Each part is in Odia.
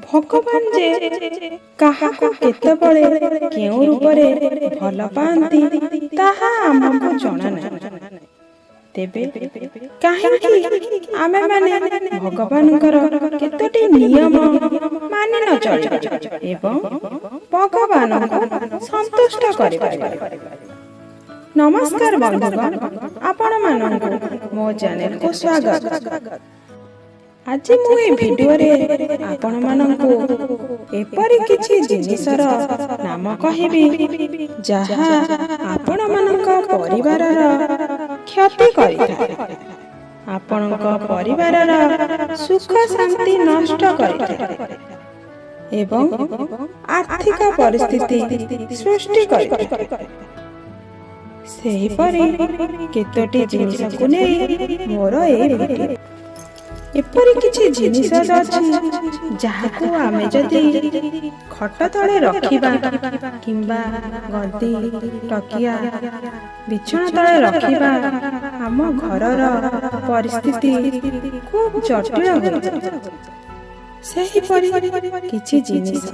ଭଗବାନ ଯେ କାହାକୁ କେତେବେଳେ କେଉଁ ରୂପରେ ଭଲ ପାଆନ୍ତି, ତାହା ଆମକୁ ଜଣା ନାହିଁ। ତେବେ କାହିଁକି ଆମେମାନେ ଭଗବାନଙ୍କର କେତୋଟି ନିୟମ ମାନି ନ ଚଳିବା ଏବଂ ଭଗବାନଙ୍କୁ ସନ୍ତୁଷ୍ଟ କରିପାରିବା? ନମସ୍କାର ବନ୍ଧୁଗଣ, ଆପଣମାନଙ୍କୁ ମୋ ଚ୍ୟାନେଲକୁ ସ୍ୱାଗତ। ଆଜି ମୁଁ ଏ ଭିଡିଓରେ ଆପଣମାନଙ୍କୁ ଏପରି କିଛି ଜିନିଷର ନାମ କହିବି, ଯାହା ଆପଣମାନଙ୍କ ପରିବାରର କ୍ଷତି କରିଥାଏ, ଆପଣଙ୍କ ପରିବାରର ସୁଖ ଶାନ୍ତି ନଷ୍ଟ କରିଥାଏ ଏବଂ ଆର୍ଥିକ ପରିସ୍ଥିତି ସୃଷ୍ଟି କରିଥାଏ। ସେହିପରି କେତୋଟି ଜିନିଷକୁ ନେଇ ମୋର ଏଇ ଭିଡିଓ। ଏପରି କିଛି ଜିନିଷ ଅଛି, ଯାହାକୁ ଆମେ ଯଦି ଖଟ ତଳେ ରଖିବା କିମ୍ବା ଗଦି, ତକିଆ, ବିଛଣା ତଳେ ରଖିବା, ଆମ ଘରର ପରିସ୍ଥିତି ଖୁବ୍ ଜଟିଳ ହୋଇଯାଏ। ସେହିପରି କିଛି ଜିନିଷ।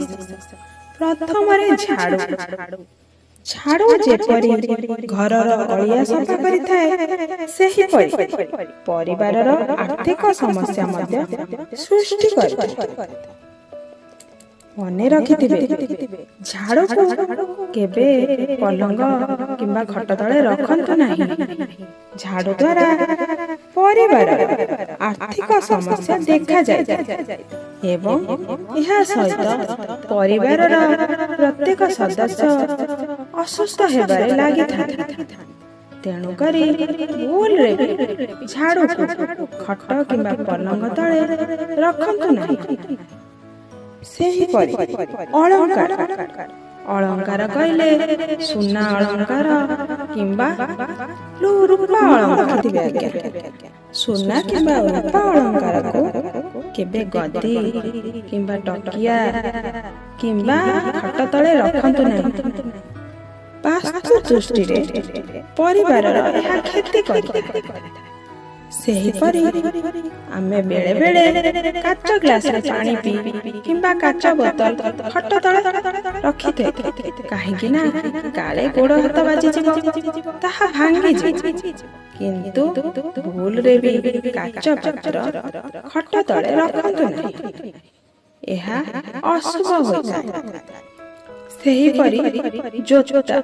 ପ୍ରଥମରେ ଝାଡୁ। ଝାଡୁ ଯେପରି ଘରର ଅଳିଆ ସଫା କରିଥାଏ, ସେହିପରି ପରିବାରର ଆର୍ଥିକ ସମସ୍ୟା ମଧ୍ୟ ସୃଷ୍ଟି କରିଥାଏ। ମନେ ରଖିଥିବେ, ଝାଡୁକୁ କେବେ ପଲଙ୍କ କିମ୍ବା ଖଟ ତଳେ ରଖନ୍ତୁ ନାହିଁ। ଝାଡୁ ଦ୍ୱାରା ପରିବାରର ଆର୍ଥିକ ସମସ୍ୟା ଦେଖାଯାଇଥାଏ ଏବଂ ଏହା ସହିତ ପରିବାରର ପ୍ରତ୍ୟେକ ସଦସ୍ୟ ଅସୁସ୍ଥ ହେବାରେ ଲାଗିଥାନ୍ତି। ତେଣୁକରି ଭୁଲରେ ବି ଝାଡୁକୁ ଖଟ କିମ୍ବା ପଲଙ୍କ ତଳେ ରଖନ୍ତୁ ନାହିଁ। ସେହିପରି ଅଳଙ୍କାର। ଅଳଙ୍କାର କହିଲେ ସୁନା ଅଳଙ୍କାର କିମ୍ବା ରୂପା ଅଳଙ୍କାର ଥିବେ ଆଜ୍ଞା। ସୁନା କିମ୍ବା ରୂପା ଅଳଙ୍କାରକୁ କେବେ ଗଦି କିମ୍ବା ତକିଆ କିମ୍ବା ଖଟ ତଳେ ରଖନ୍ତୁ ନାହିଁ। ବାସ୍ତୁ ଦୃଷ୍ଟିରେ ପରିବାରର ଏହା କ୍ଷତି କରିଥାଏ। ସେହିପରି ଆମେ ବେଳେ ବେଳେ କାଚ ଗ୍ଲାସରେ ପାଣି ପିଇ କିମ୍ବା କାଚ ବୋତଲ ଖଟ ତଳେ ରଖିଥାଉ, କାହିଁକି ନା କାଳେ ଗୋଡ଼ ହାତ ବାଜିଯିବ, ତାହା ଭାଙ୍ଗିଯିବ। କିନ୍ତୁ ଭୁଲରେ ବି କାଚ ପାତ୍ର ଖଟ ତଳେ ରଖନ୍ତୁ ନାହିଁ, ଏହା ଅଶୁଭ ହୋଇଥାଏ। ସେହିପରି ଜୋତା।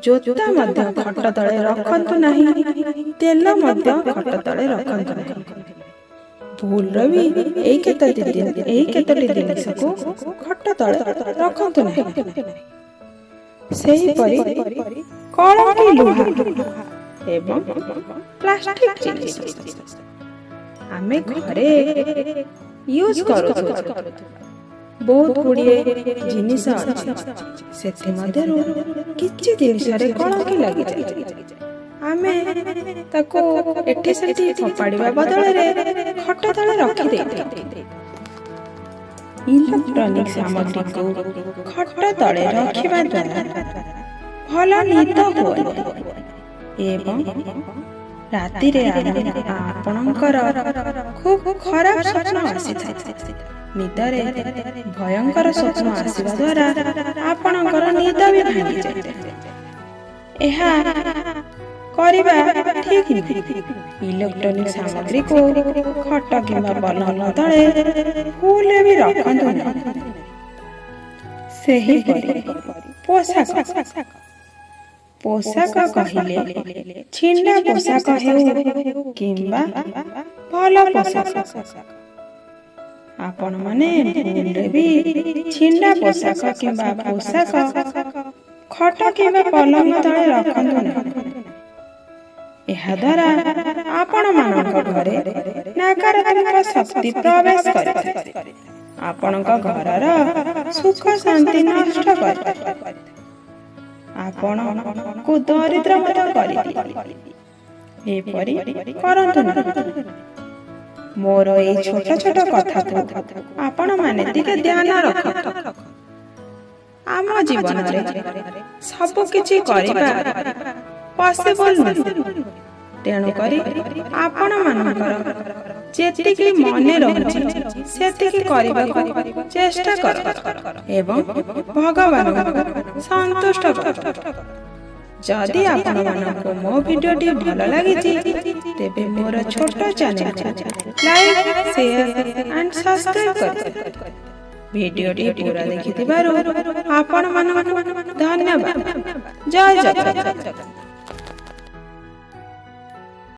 ଜୋତା ମଧ୍ୟ ଖଟ ତଳେ ରଖନ୍ତୁ ନାହିଁ। ତେଲ ମଧ୍ୟ ଖଟ ତଳେ ରଖନ୍ତୁ ନାହିଁ। ଭୁଲରେ ବି ଏଇ କେତୋଟି ଜିନିଷକୁ ଖଟ ତଳେ ରଖନ୍ତୁ ନାହିଁ। ସେହିପରି କଳଙ୍କି, ଲୁହା ଏବଂ ପ୍ଲାଷ୍ଟିକ ଜିନିଷ। ଆମେ ଘରେ ୟୁଜ୍ କରୁଥିବା ବହୁତ ଗୁଡ଼ିଏ ଜିନିଷ ଅଛି, ସେଥିମଧ୍ୟରୁ କିଛି ଜିନିଷରେ କଳଙ୍କି ଲାଗିଯାଏ। ଆମେ ତାକୁ ଏଠି ସେଠି ଫୋପାଡ଼ିବା ବଦଳରେ ଖଟ ତଳେ ରଖିଦେଇଥାଉ। ଇଲେକ୍ଟ୍ରୋନିକ ସାମଗ୍ରୀକୁ ଖଟ ତଳେ ରଖିବା ଦ୍ୱାରା ଭଲ ନିଦ ହୁଏ ଏବଂ ରାତିରେ ଆପଣଙ୍କର ଖୁବ୍ ଖରାପ ସ୍ୱପ୍ନ ଆସିଥାଏ। ନିଦରେ ଭୟଙ୍କର ସ୍ୱପ୍ନ ଆସିବା ଦ୍ୱାରା ଆପଣଙ୍କର ନିଦ ବି ଭାଙ୍ଗିଯାଇଥାଏ। ଏହା କରିବା ଠିକ୍ ନୁହେଁ। ଇଲେକ୍ଟ୍ରୋନିକ ସାମଗ୍ରୀକୁ ଖଟ କିମ୍ବା ପଲଙ୍କ ତଳେ ଭୁଲରେ ବି ରଖନ୍ତୁ ନାହିଁ। ସେହିପରି ପୋଷାକ। ପୋଷାକ କହିଲେ ଛିଣ୍ଡା ପୋଷାକ ହେଉ କିମ୍ବା ଭଲ ପୋଷାକ, ଆପଣମାନେ ଭୁଲରେ ବି ଛିଣ୍ଡା ପୋଷାକ କିମ୍ବା ପୋଷାକ ଖଟ କିମ୍ବା ପଲଙ୍କ ତଳେ ରଖନ୍ତୁ ନାହିଁ। ଏହାଦ୍ୱାରା ଆପଣମାନଙ୍କ ଘରେ ନକାରାତ୍ମକ ଶକ୍ତି ପ୍ରବେଶ କରିଥାଏ, ଆପଣଙ୍କ ଘରର ସୁଖ ଶାନ୍ତି ନଷ୍ଟ କରିଥାଏ, ଆପଣଙ୍କୁ ଦରିଦ୍ର ମଧ୍ୟ କରିଦିଏ। ଏପରି କରନ୍ତୁ ନାହିଁ। ମୋର ଏଇ ଛୋଟ ଛୋଟ କଥାକୁ ଆପଣମାନେ ଟିକେ ଧ୍ୟାନ ରଖନ୍ତୁ। ଆମ ଜୀବନରେ ସବୁ କିଛି କରିବା ପସିବଲ ନୁହେଁ, ତେଣୁକରି ଆପଣମାନଙ୍କର ଯେତିକି ମନେ ରହୁଛି ସେତିକି କରିବାକୁ ଚେଷ୍ଟା କର ଏବଂ ଭଗବାନଙ୍କୁ ସନ୍ତୁଷ୍ଟ କର। ଯଦି ଆପଣମାନଙ୍କୁ ମୋ ଭିଡ଼ିଓଟି ଭଲ ଲାଗିଛି, ତେବେ ମୋର ଛୋଟ ଚ୍ୟାନେଲକୁ ଲାଇକ୍, ସେୟାର ଆଣ୍ଡ ସବସ୍କ୍ରାଇବ୍ କରିଦେବେ। ଭିଡ଼ିଓଟି ପୁରା ଦେଖିଥିବାରୁ ଆପଣମାନଙ୍କୁ ଧନ୍ୟବାଦ। ଜୟ ଜଗନ୍ନାଥ।